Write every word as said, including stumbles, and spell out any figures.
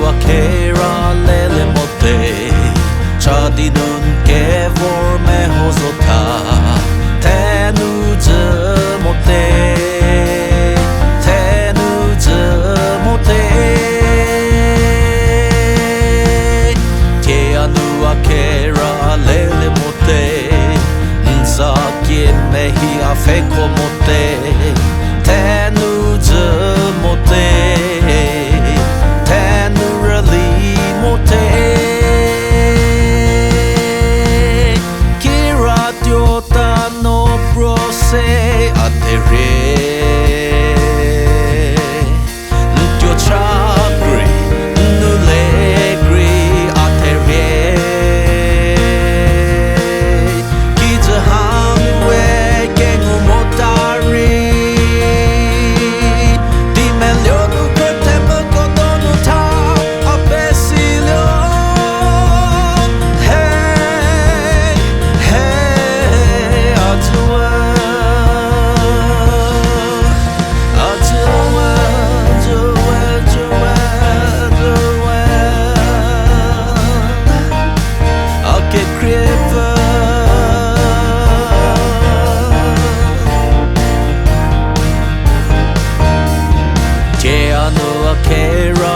Kera lelie mote, cha di nu n kevor meho zo tha, thenu dzü mote, thenu dzü mote. Thie a nu a kera lelie mote, n za kie mehi a pfheko mote, thenu dzü mote, thenu rüli mote. Kira tuota no pro se a therie. N tuo cha grei, n nu le grei a therie. Kijü hanu we kengu mota rei, di meluo nu kro themvüko donu tha a pesilio. Hey, hey, a dzüwe, a dzüwe, dzüwe, dzüwe, dzüwe. A kekriepfü. Thie a nu a kera